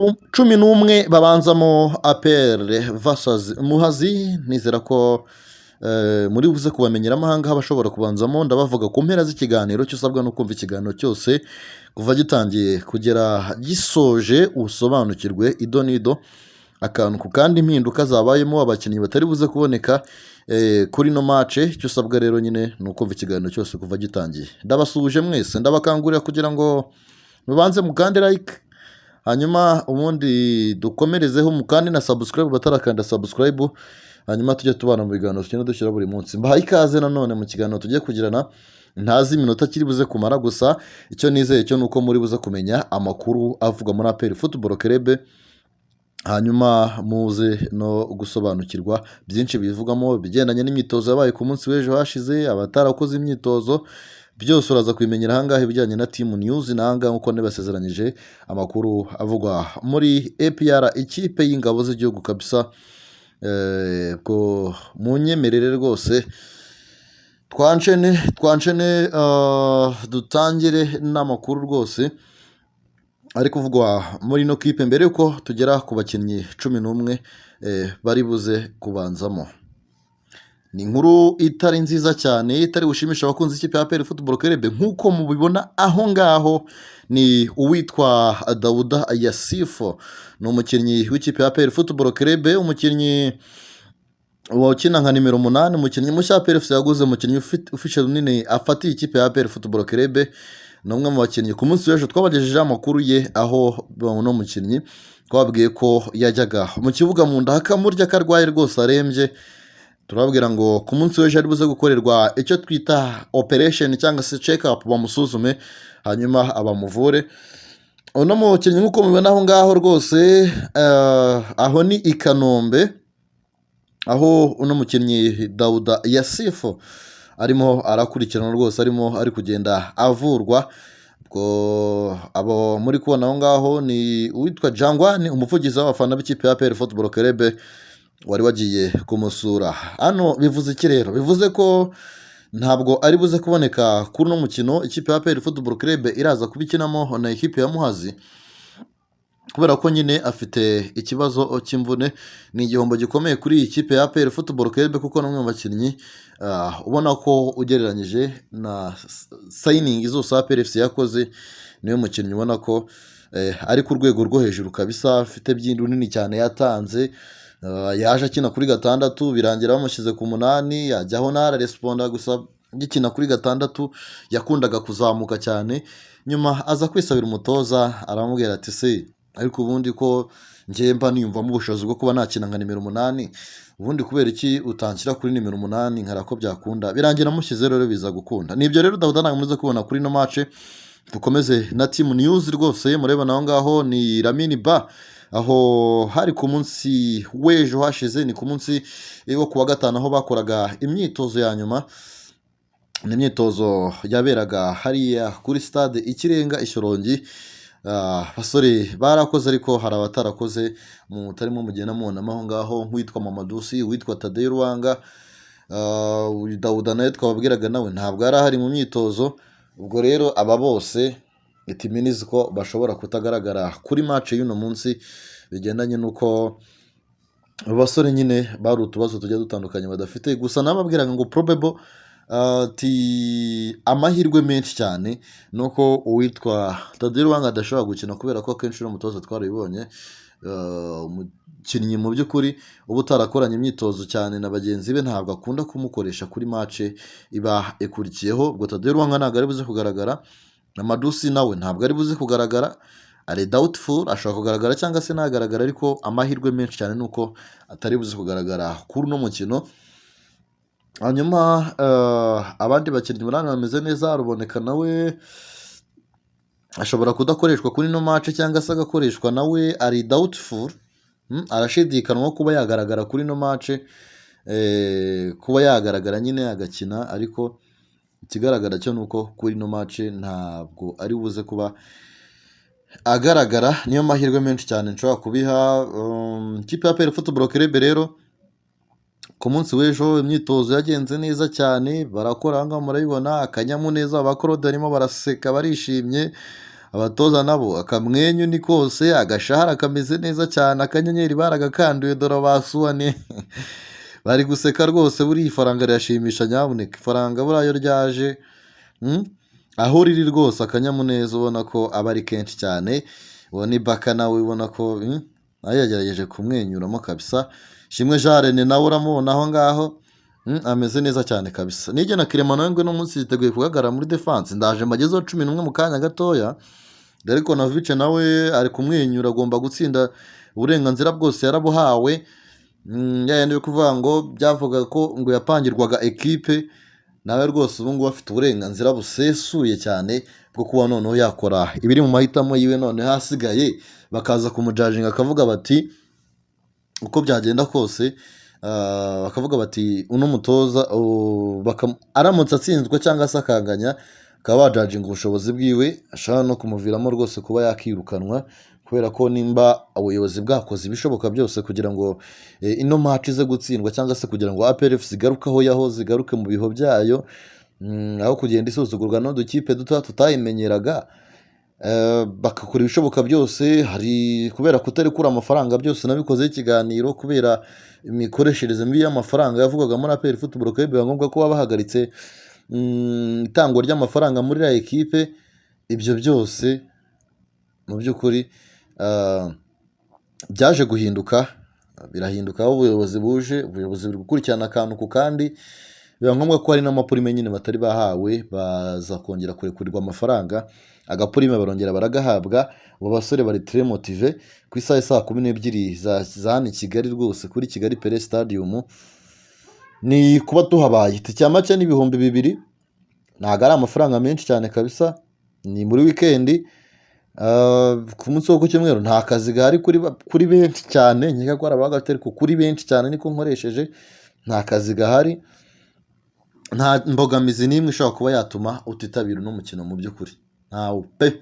11 babanzamo APR vs Muhazi. Nizera ko muri buze kubamenyeramo ahangaha abashobora kubanzamo. Ndabavuga ku mpera z'ikiganiro. Icyo usabwa no kumva ikiganiro cyose kuva gitangiye kugera gisoje, usobanukirwe ido n'ido, akantu ku kandi, impinduka zabayemo, abakinnyi batari buze kuboneka kuri ino match. Icyo usabwa rero nyine ni ukumva ikiganiro cyose kuva gitangiye. Ndabasuhuje mwese, ndabakangurira kugira ngo mubanze mukande like, hanyuma ubundi dukomerezeho, mukande na subscribe batarakanda subscribe, hanyuma tujye tubana mu biganiro tugenda dushyira buri munsi. Mbahaye ikaze nanone mu kiganiro tugiye kugirana. Ntazi iminota kiri buze kumara, gusa icyo nizeye cyo ni uko muri buze kumenya amakuru avugwa muri APR Football Club, hanyuma muze no gusobanukirwa byinshi bivugamo, ibigendanye n'imyitozo yabaye ku munsi w'ejo hashize, abatarakoze imyitozo, byose uraza kubimenyera ahangaha. Ibijyanye na team news n'ahangaha, nk'uko nabasezeranyije, amakuru avugwa muri APR, ikipe y'ingabo z'igihugu kabisa. Ubwo munyemerere rwose twanshene twanshene, dutangire n'amakuru rwose ari kuvugwa muri ino kipe mbere yuko tugera ku bakinnyi 11 bari buze kubanzamo. Ni inkuru itari nziza cyane, itari bushimisha abakunzi b'ikipe ya APR Football Club. Nk'uko mubibona aho ngaho ni uwitwa Dauda Yassifu, ni umukinnyi w'ikipe ya APR Football Club, umukinnyi ukina nka nimero 8, umukinnyi mushya APR FC yaguze, umukinnyi ufishe runini afatiye ikipe ya APR Football Club. Ni umwe mu bakinnyi ku munsi w'ejo twabagejejeho amakuru ye, aho uno mukinnyi twababwiye ko yajyaga mu kibuga mu nda hakamurya, akarwaye rwose, arembye. Turababwira ngo ku munsi w'ejo ari buze gukorerwa icyo twita operation cyangwa se check up, bamusuzume hanyuma abamuvure. Uno mukinnyi nk'uko mubibona aho ngaho rwose, aho ni i Kanombe, aho uno mukinnyi Dauda Yassifu arimo arakurikiranwa rwose, arimo ari kugenda avurwa. Ubwo abo muri kubona aho ngaho ni uwitwa Jangwani, umuvugizi w'abafana b'ikipe ya APR Football Club, wari wagiye kumusura. Hano bivuze iki rero? Bivuze ko ntabwo ari buze kuboneka kuri uno mukino ikipe ya APR Football Club iraza kuba ikinamo na ikipe ya Muhazi, kubera ko nyine afite ikibazo cy'imvune. Ni igihombo gikomeye kuri iyi kipe ya APR Football Club, kuko ni umwe mu bakinnyi ubona ko ugereranyije na signing zose APR FC yakoze, niwe mukinnyi ubona ko ari ku rwego rwo hejuru kabisa, afite byinshi runini cyane yatanze. Yaje akina kuri 6, birangira bamushyize ku 8, yajyaho ntararesponda. Gusa gikina kuri 6 yakundaga kuzamuka cyane. Nyuma aza kwisabira umutoza, aramubwira ati: "Se ariko ubundi ko njye mba niyumvamo ubushobozi bwo kuba nakina nka nimero 8, ubundi kubera iki utanshyira kuri nimero 8 nkara ko byakunda?" Birangira amushyize rero, biza gukunda. Nibyo rero, Dauda ntabwo muze kubona kuri ino match. Dukomeze na team news rwose. Murebana aho ngaho ni Lamine Ba, aho hari ku munsi w'ejo hashize, ni ku munsi wo kuwa gatanu, aho bakoraga imyitozo ya nyuma. Ni imyitozo yaberaga hariya kuri stade Ikirenga i Shyorongi. Abasore barakoze, ariko hari abatarakoze mutarimo mugenda mubonamo aho ngaho, nk'uwitwa Mamadou Sy, uwitwa Taddeo Lwanga, Dauda nawe twababwiraga nawe ntabwo yari ahari mu myitozo. Ubwo rero aba bose it means ko bashobora kutagaragara kuri match y'uno munsi, bigendanye n'uko abo basore nyine bari utubazo tugiye dutandukanye badafite. Gusa nababwiraga ngo probable, ati amahirwe menshi cyane ni uko uwitwa Taddeo Lwanga adashobora gukina, kubera ko akenshi uno mutoza twarabibonye, umukinnyi mu by'ukuri uba utarakoranye imyitozo cyane na bagenzi be ntabwo akunda kumukoresha kuri match iba ikurikiyeho. Ubwo Taddeo Lwanga ntabwo ari buze kugaragara, Mamadou Sy nawe ntabwo ari buze kugaragara, ari doubtful, ashobora kugaragara cyangwa se ntagaragara, ariko amahirwe menshi cyane ni uko atari buze kugaragara kuri uno mukino. Hanyuma abandi bakinnyi 8 bameze neza. Ruboneka nawe ashobora kudakoreshwa kuri ino match cyangwa se agakoreshwa, nawe ari doubtful, arashidikanwa kuba yagaragara kuri ino match, kuba yagaragara nyine agakina, ariko ikigaragara cyo ni uko kuri ino match ntabwo ari buze kuba agaragara. Niyo mahirwe menshi cyane nshobora kubiha. Ikipe ya APR Football Club rero ku munsi w'ejo imyitozo yagenze neza cyane, barakora. Aha ngaha murabibona akanyamuneza, ba Claude barimo baraseka, barishimye. Abatoza nabo akamwenyu ni kose, agashahara kameze neza cyane, akanyenyeri baragakanduye, dore basuwane bari guseka rwose. Buriya ifaranga rirashimisha nyabuneka, ifaranga buriya iyo ryaje, aho riri rwose akanyamuneza ubona ko aba ari kenshi cyane. Uwo ni Baka nawe ubona ko nawe yagerageje kumwenyuramo kabisa. Shimwe Jean Rene nawe uramubona aho ngaho, ameze neza cyane kabisa. Nigena Clement nawe ngo uno munsi yiteguye guhagarara muri defense, ndaje mbagezeho 11 mu kanya gatoya. Ariko Navice nawe ari kumwenyura, agomba gutsinda, uburenganzira bwose yarabuhawe. Ya yandi yo kuvuga ngo byavuga ko ngo yapangirwaga ekipe, nawe rwose ubu ngubu afite uburenganzira busesuye cyane bwo kuba noneho yakora ibiri mu mahitamo yiwe, noneho hasigaye bakaza kumujajinga akavuga bati uko byagenda kose, bakavuga bati uno mutoza aramutse atsinzwe cyangwa se akanganya, bakaba bajajinga ubushobozi bwiwe, ashobora no kumuviramo rwose kuba yakirukanwa, kubera ko nimba ubuyobozi bwakoze ibishoboka byose kugira ngo ino match ize gutsindwa cyangwa se kugira ngo APR FC igaruke aho yahoze, igaruke mu biho byayo, aho kugenda isuzugurwa n'udukipe duto tutayimenyeraga, bagakora ibishoboka byose. Hari kubera kutarekura amafaranga, byose nabikozeho ikiganiro, kubera imikoreshereze mibi y'amafaranga yavugwaga muri APR Football Club, biba ngombwa ko baba bahagaritse itangwa ry'amafaranga muri iriya ekipe. Ibyo byose mu by'ukuri byaje guhinduka, birahinduka aho ubuyobozi buje, ubuyobozi buri gukurikirana akantu ku kandi, biba ngombwa ko hari n'amapurime nyine batari bahawe, baza kongera kurekurirwa amafaranga, agapurime barongera baragahabwa. Abo basore bari très motivés. Ku isaha ya saa 12 za hano i Kigali rwose kuri Kigali Pele Stadium ni kuba tuhabaye. Itike ya make ni 2000, ntabwo ari amafaranga menshi cyane kabisa, ni muri wikendi. Ku munsi wo ku cyumweru nta kazi gahari kuri benshi cyane, nkeka ko hari abagafite ariko kuri benshi cyane niko nkoresheje, nta kazi gahari, nta mbogamizi n'imwe ishobora kuba yatuma utitabira uno mukino mu by'ukuri, ntawo pe.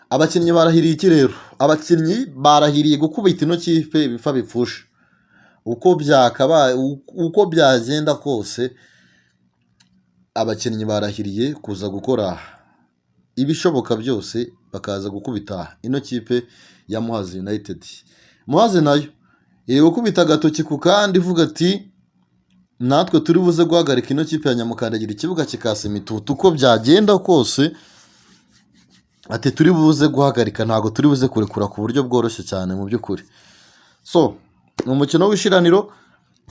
Abakinnyi barahiriye iki rero? Abakinnyi barahiriye gukubita ino kipe ibipfa bipfusha, uko byakabaye, uko byagenda kose, abakinnyi barahiriye kuza gukora ibishoboka byose bakaza gukubita ino kipe ya Muhazi United. Muhazi nayo iri gukubita agatoki ku kandi ivuga ati natwe turi buze guhagarika ino kipe ya Nyamukandagira ikibuga kikasa imitutu uko byagenda kose, ati turi buze guhagarika, ntabwo turi buze kurekura ku buryo bworoshye cyane mu by'ukuri. So ni umukino w'ishiraniro,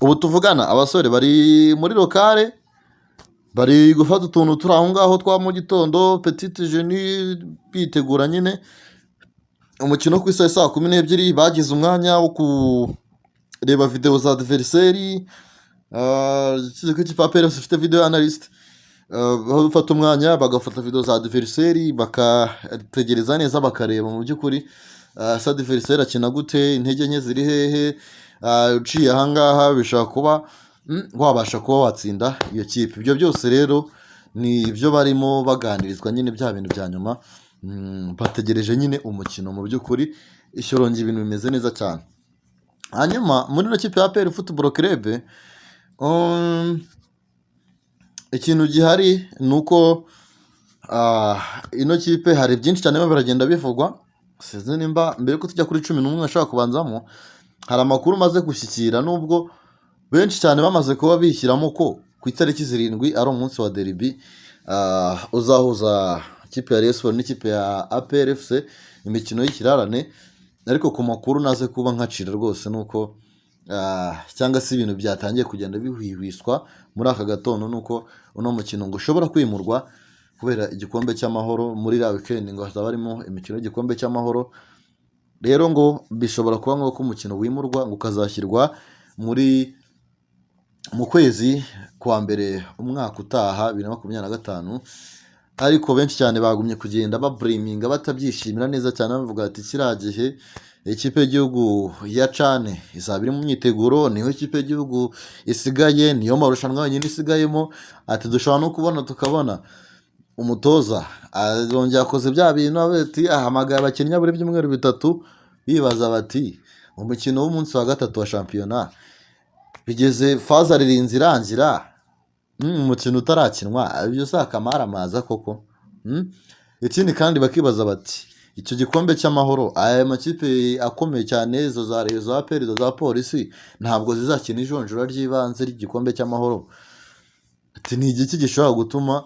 ubu tuvugana abasore bari muri local, bari gufata utuntu turi aho ngaho twa mu gitondo, petit déjeuner, bitegura nyine umukino ku isaha ya saa 12. Bagize umwanya wo kureba videwo za adversaire, ko ikipe ya APR ifite video analyst, bafata umwanya bagafata video za adversaire, bakategereza neza, bakareba mu by'ukuri se adversaire akina gute, intege nke ziri hehe, uciye ahangaha bishobora kuba wabasha kuba watsinda iyo kipe. Ibyo byose rero ni ibyo barimo baganirizwa nyine, bya bintu bya nyuma, bategereje nyine umukino mu by'ukuri. Ishyorongi ibintu bimeze neza cyane. Hanyuma muri ino kipe ya APR Football Club, ikintu gihari ni uko ino kipe hari byinshi cyane birimo biragenda bivugwa. Sinzi nimba mbere ko tujya kuri 11 ashobora kubanzamo, hari amakuru maze gushyikira, nubwo benshi cyane bamaze kuba bishyiramo ko ku itariki 7 ari umunsi wa derby uzahuza ikipe ya Rayon Sports n'ikipe ya APR FC, imikino y'ikirarane. Ariko ku makuru naze kuba nkacira rwose nuko cyangwa se ibintu byatangiye kugenda bihwihwiswa muri aka gatondo, nuko uno mukino ngo ushobora kwimurwa kubera igikombe cy'amahoro. Muri iriya weekend ngo hazaba harimo imikino y'igikombe cy'amahoro, rero ngo bishobora kuba ngombwa ko umukino wimurwa ngo ukazashyirwa mu kwezi kwa mbere umwaka utaha 2025. Ariko benshi cyane bagumye kugenda baburiminga batabyishimira neza cyane, bavuga ati kiriya gihe ikipe y'igihugu ya CHAN izaba iri mu myiteguro, niho ikipe y'igihugu isigaye, niyo marushanwa yonyine isigayemo, ati dushobora no kubona tukabona umutoza arongera akoze bya bintu, ati ahamagaye abakinnyi buri byumweru 3, bibaza bati umukino w'umunsi wa gatatu wa shampiyona bigeze faza ririnze irangira, umukino utarakinwa, ibyo si akamaramaza koko? Ikindi kandi bakibaza bati icyo gikombe cy'amahoro, aya makipe akomeye cyane, izo za Rayon, za APR, izo za Polisi, ntabwo zizakina ijonjora ry'ibanze ry'igikombe cy'amahoro. Ati ni igiki gishobora gutuma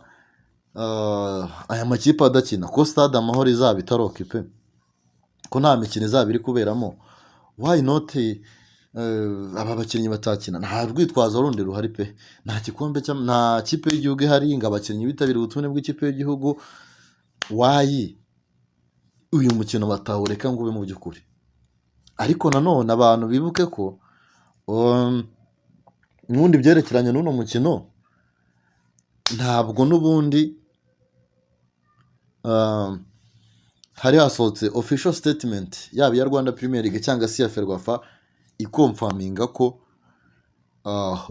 aya makipe adakina, ko Stade Amahoro izaba itari occupé, ko nta mikino izaba iri kuberamo? Why not aba bakinnyi batakina? Nta rwitwazo rundi ruhari pe. Nta gikombe, nta kipe y'igihugu ihari ngo abakinnyi bitabire ubutumire bw'ikipe y'igihugu. Why uyu mukino batawureka ngo ube mu by'ukuri? Ariko nanone abantu bibuke ko n'ubundi byerekeranye n'uno mukino, ntabwo n'ubundi hari hasohotse official statement, yaba iya Rwanda Premier League cyangwa se iya FERWAFA, iconfirminga ko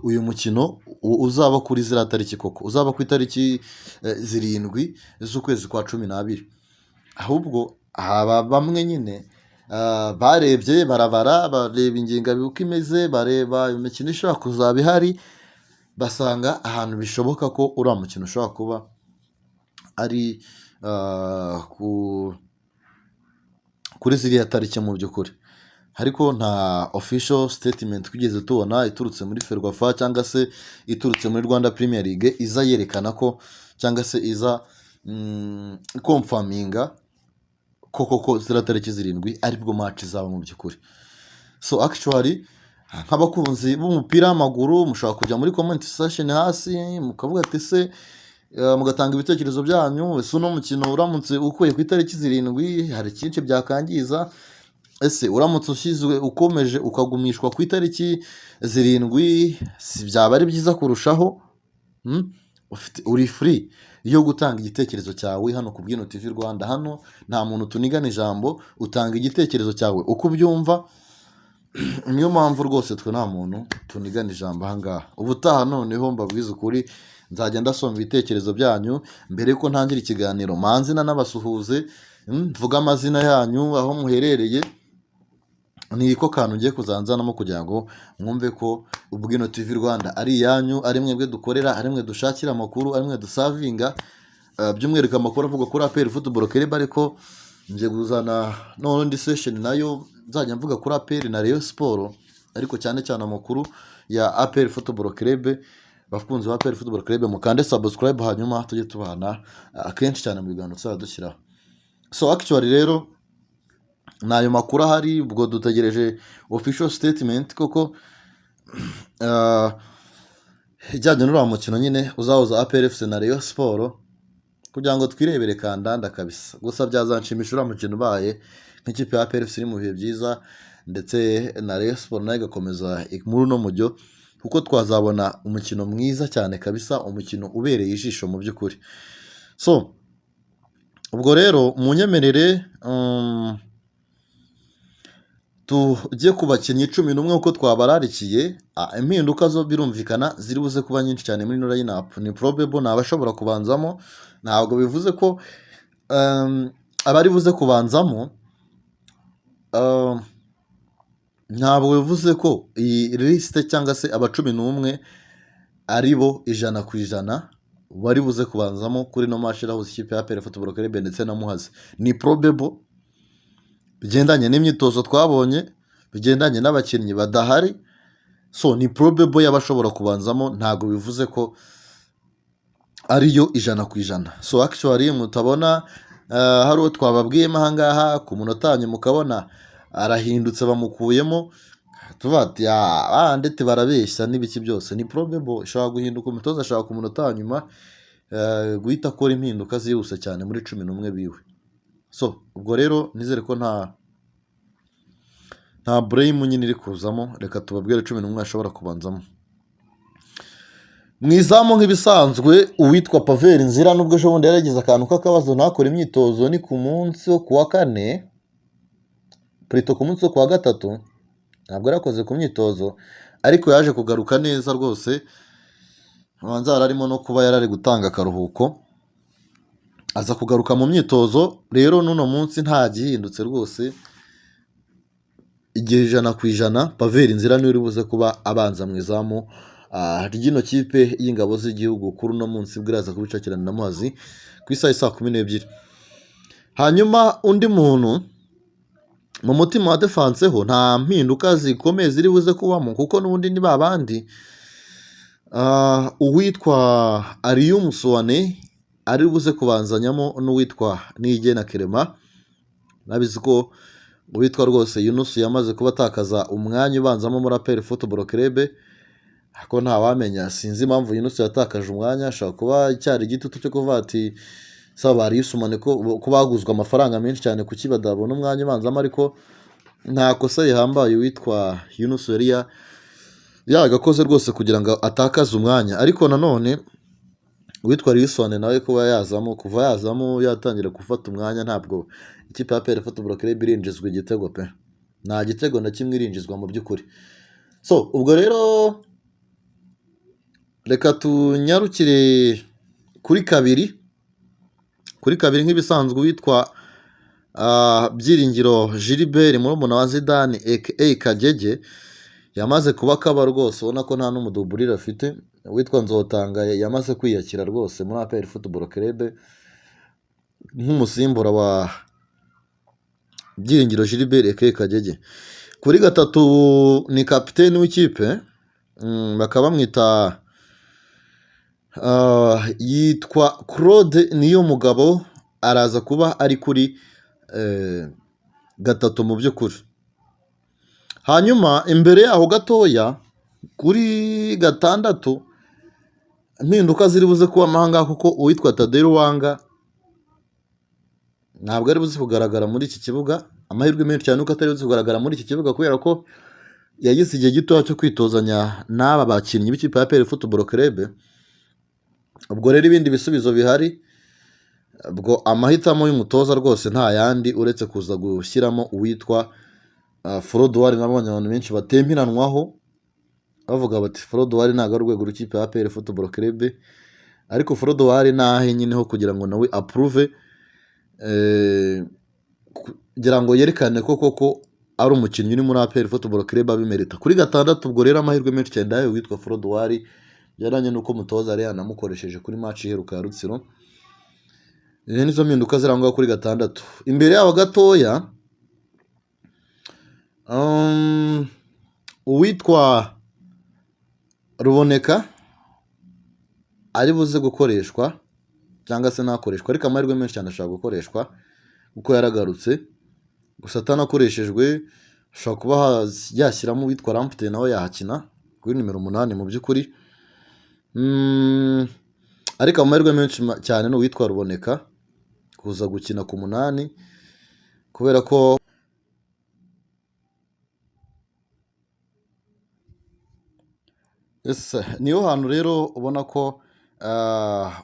uyu mukino uzaba kuri ziriya tariki koko, uzaba ku itariki 7 z'ukwezi kwa 12. Ahubwo aba bamwe nyine barebye, barabara, bareba ingengabihe uko imeze, bareba imikino ishobora kuzaba ihari, basanga ahantu bishoboka ko uriya mukino ushobora kuba ari kuri ziriya tariki mu by'ukuri. Ariko nta official statement twigeze tubona iturutse muri FERWAFA cyangwa se iturutse muri Rwanda Premier League iza yerekana ko, cyangwa se iza iconfirminga ko koko ziriya tariki 7 aribwo match izaba mu by'ukuri. So actually, nk'abakunzi b'umupira w'amaguru, mushobora kujya muri comment section hasi mukavuga ati se, mugatanga ibitekerezo byanyu: ese uno mukino uramutse ukuye ku itariki 7 hari cyinshi byakangiza? Ese uramutse ushyizwe, ukomeje ukagumishwa ku itariki 7, si byaba ari byiza kurushaho? Uri free yo gutanga igitekerezo cyawe hano ku Bwino TV Rwanda. Hano nta muntu tunigana ijambo, utanga igitekerezo cyawe uko ubyumva. Niyo mpamvu rwose twe nta muntu tunigana ijambo ahangaha. Ubutaha noneho mbabwize ukuri, nzajya ndasoma ibitekerezo byanyu mbere yuko ntangira ikiganiro, manzi n'abasuhuze, mvuge amazina yanyu, aho muherereye. Ni ko kantu ngiye kuzanzanamo kugira ngo mwumve ko Ubwino TV Rwanda ari iyanyu, ari mwebwe dukorera, ari mwe dushakira amakuru, ari mwe duservinga, by'umwihariko amakuru avuga kuri APR Football Club. Ariko ngiye kuzana noneho indi session nayo nzajya mvuga kuri APR na Rayon Sport, ariko cyane cyane amakuru ya APR Football Club. Bakunzi ba APR Football Club, mukande subscribe, hanyuma tujye tubana akenshi cyane mu biganiro tuzajya dushyiraho. So actually rero ni ayo makuru ahari. Ubwo dutegereje official statement koko ijyanye n'uriya mukino nyine uzahuza APR FC na Rayon Sport, kugira ngo twirebere kandanda kabisa. Gusa byazanshimisha uriya mukino ubaye, nk'ikipe ya APR FC iri mu bihe byiza, ndetse na Rayon Sport nayo igakomeza muri uno mujyo, kuko twazabona umukino mwiza cyane kabisa, umukino ubereye ijisho mu by'ukuri. So ubwo rero munyemerere tujye ku bakinnyi 11 uko twabararikiye. Impinduka zo birumvikana ziri buze kuba nyinshi cyane muri ino line-up. Ni probable, ni abashobora kubanzamo. Ntabwo bivuze ko abari buze kubanzamo, ntabwo bivuze ko iyi liste cyangwa se aba 11 ari bo 100% bari buze kubanzamo kuri ino match irahuza ikipe ya APR Football Club ndetse na Muhazi. Ni probable bigendanye n'imyitozo twabonye, bigendanye n'abakinnyi badahari. So ni probable y'abashobora kubanzamo, ntabwo bivuze ko ariyo 100%. So actually mutabona hari uwo twababwiyemo ahangaha, ku munota wanyu mukabona arahindutse, bamukuyemo, tuvuga ati "Ah, ndetse barabeshya" n'ibiki byose. Ni probable, ishobora guhinduka. Umutoza ashobora ku munota wa nyuma guhita akora impinduka zihuse cyane muri 11 biwe. So ubwo rero nizere ko nta blame nyine iri kuzamo. Reka tubabwire 11 ashobora kubanzamo. Mu izamu nk'ibisanzwe, uwitwa Pavelh Ndzila, nubwo ejo bundi yaragize akantu k'akabazo ntakore imyitozo, ni ku munsi wo kuwa kane, plutôt ku munsi wo kuwa gatatu ntabwo yarakoze ku myitozo, ariko yaje kugaruka neza rwose. Abanza yari arimo no kuba yari ari gutanga akaruhuko, aza kugaruka mu myitozo. Rero n'uno munsi nta gihindutse rwose, igihe 100% Pavelh Ndzila niwe uri buze kuba abanza mu izamu ry'ino kipe y'ingabo z'igihugu kuri uno munsi, bwo iraza kubicakirana na Muhazi ku isaha saa 12. Hanyuma undi muntu mu mutima wa defense ho nta mpinduka zikomeye ziri buze kubamo, kuko n'ubundi ni babandi. Uwitwa Aliou Musuwane ari buze kubanzanyamo n'uwitwa Niyigena Clement. Nabizi ko uwitwa rwose Yunusu yamaze kuba atakaza umwanya ubanzamo muri APR Football Club, ariko ntawamenya, sinzi impamvu Yunusu yatakaje umwanya, ashobora kuba cyari igitutu cyo kuvuga ati saba Aliou Sumane ko baguzwe amafaranga menshi cyane kuki badabona umwanya ubanzamo, ariko nta kosa rihambaye uwitwa Yunusu yari yagakoze rwose kugira ngo atakaze umwanya. Ariko nanone uwitwa Aliou Sumane nawe kuba yazamo, kuva yazamo yatangira gufata umwanya, ntabwo ikipe ya APR Football Club irinjizwa igitego pe, nta gitego na kimwe irinjizwa mu by'ukuri. So ubwo rero reka tunyarukire kuri kabiri, kuri kabiri nk'ibisanzwe uwitwa Byiringiro Gilbert murumuna wa Zidane aka Kagege yamaze kuba akaba rwose, ubona ko nta n'umuduburire afite. Uwitwa Nzotanga yamaze kwiyakira rwose muri APR Football Club nk'umusimbura wa Byiringiro Gilbert aka Kagege. Kuri gatatu ni kapiteni w'ikipe, bakaba bamwita yitwa Claude Niyomugabo, araza kuba ari kuri gatatu mu by'ukuri. Hanyuma imbere yaho gatoya kuri gatandatu impinduka ziri buze kuba amahanga, kuko uwitwa Tadei Ruwanga ntabwo ari buze kugaragara muri iki kibuga. Amahirwe menshi cyane uko atari buze kugaragara muri iki kibuga kubera ko yagize igihe gito cyo kwitozanya n'aba bakinnyi b'ikipe ya APR Football Club. Ubwo rero ibindi bisubizo bihari, ubwo amahitamo y'umutoza rwose nta yandi uretse kuza gushyiramo uwitwa Frodouard. Nabonye abantu benshi batemperanwaho bavuga bati Frodouard ntabwo ari urwego rw'ikipe ya APR Football Club, ariko Frodouard nahe nyine ho kugira ngo nawe approve, kugira ngo yerekane ko koko ari umukinnyi uri muri APR Football Club abimerita. Kuri gatandatu ubwo rero amahirwe menshi cyane ndahaye uwitwa Frodouard, byaranye nuko umutoza yari yanamukoresheje kuri match iheruka ya Rutsiro. Izi nizo mpinduka zirangwa kuri gatandatu. Imbere yabo gatoya uwitwa Ruboneka ari buze gukoreshwa cyangwa se ntakoreshwa, ariko amahirwe menshi cyane ashobora gukoreshwa kuko yaragarutse. Gusa atanakoreshejwe ashobora kuba yashyiramo uwitwa Lamptey, nawe yahakina kuri nimero 8 mu by'ukuri. Ariko amahirwe menshi cyane ni uwitwa Ruboneka kuza gukina ku 8, kubera ko niyo hantu rero ubona ko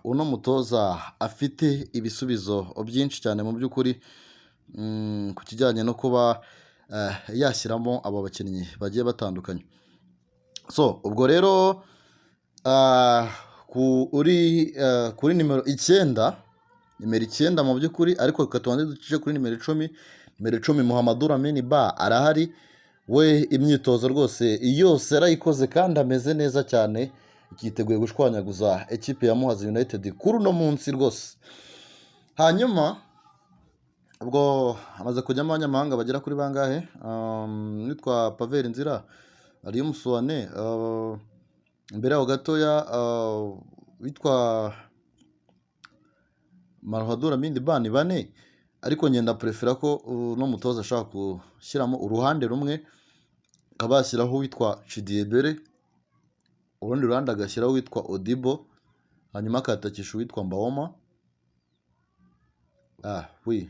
uno mutoza afite ibisubizo byinshi cyane mu by'ukuri, ku kijyanye no kuba yashyiramo aba bakinnyi bagiye batandukanye. So ubwo rero kuri nimero 9, nimero 9 mu by'ukuri, ariko reka tubanze duce kuri nimero 10. Nimero 10 Muhammadu Lamine Ba arahari, we imyitozo rwose yose yarayikoze kandi ameze neza cyane, yiteguye gushwanyaguza ekipe ya Muhazi United kuri uno munsi rwose. Hanyuma ubwo amaze kujyamo abanyamahanga bagera kuri bangahe? Nitwa Pavel Nzira, Aliou Musuwane, imbere yaho gatoya witwa Marouane Lamine Ba ni bane, ariko ngenda prefera ko uno mutoza ashaka gushyiramo uruhande rumwe akaba yashyiraho uwitwa Chidiebere, urundi ruhande agashyiraho uwitwa Odibo, hanyuma akatakisha uwitwa Mbaoma. Oui,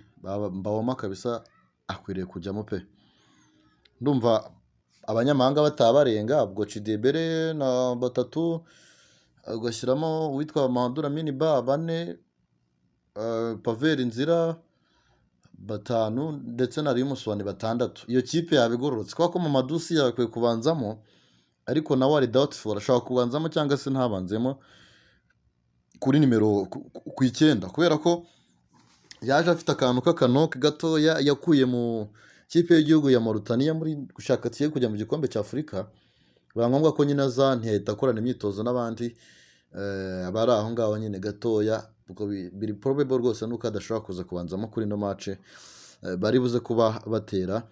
Mbaoma kabisa akwiriye kujyamo pe. Ndumva abanyamahanga batabarenga, ubwo Chidiebere na batatu, ugashyiramo uwitwa Mamadou Lamine Ba bane, Pavel Nzira batanu, ndetse na Aliou Musuwane batandatu. Iyo kipe yabigororotse kubera ko Mamadou Sy yakwiye kubanzamo, ariko nawe ari doubtful, ashobora kubanzamo cyangwa se ntabanzemo kuri nimero ku 9, kubera ko yaje afite akantu k'akanoke gatoya yakuye mu kipe y'igihugu ya Mauritania muri gushaka tiye kujya mu gikombe cya Afurika. Biba ngombwa ko nyine aza ntiyahita akorana imyitozo n'abandi, Aba ari aho ngaho nyine gatoya, ubwo biri probable rwose nuko adashobora kuza kubanzamo kuri ino match bari buze kuba batera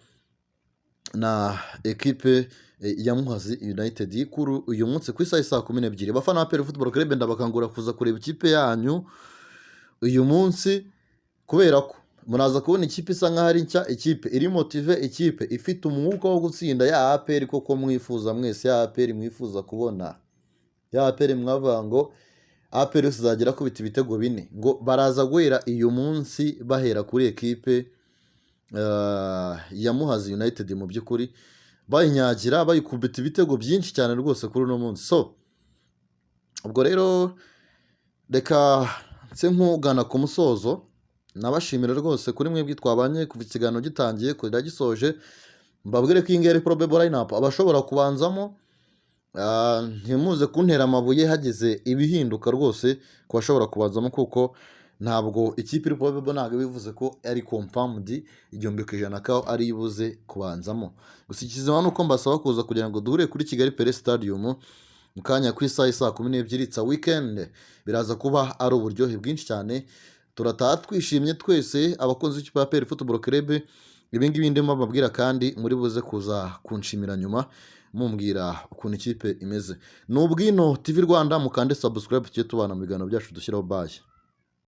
na ekipe ya Muhazi United kuri uyu munsi ku isaha saa 12. Abafana ba APR Football Club, ndabakangurira kuza kureba ikipe yanyu uyu munsi, kubera ko muraza kubona ikipe isa nkaho ari nshya, ikipe iri motivé, ikipe ifite umwuka wo gutsinda, ya APR koko mwifuza mwese, ya APR mwifuza kubona, ya APR mwavuga ngo APR yose izagera kubita ibitego 4. Ngo baraza guhera uyu munsi bahera kuri ekipe ya Muhazi United, mu by'ukuri bayinyagira, bayikubita ibitego byinshi cyane rwose kuri uno munsi. So ubwo rero reka nse nk'ugana ku musozo, nabashimira rwose kuri mwebwe twabanye kuva ikiganiro gitangiye kugera gisoje. Mbabwire ko iyi ngiyi ari probable lineup abashobora kubanzamo. Ntimuze kuntera amabuye hagize ibihinduka rwose ku bashobora kubanzamo, kuko ntabwo ikipe iri probable ntabwo bivuze ko ari confirmed 1000% ko ari ibuze kubanzamo. Gusa ikizima ni uko mbasaba kuza kugira ngo duhure kuri Kigali Pele Stadium mu kanya ku isaha saa 12. It's a weekend, biraza kuba ari uburyohe bwinshi cyane. Turataha twishimye twese abakunzi b'ikipe ya APR Football Club. Ibi ngibi ndimo mbabwira kandi muri buze kuza kunshimira nyuma mumbwira ukuntu ikipe imeze. Ni Ubwino TV Rwanda, mukande subscribe, tujye tubana mu biganiro byacu dushyiraho. Bye.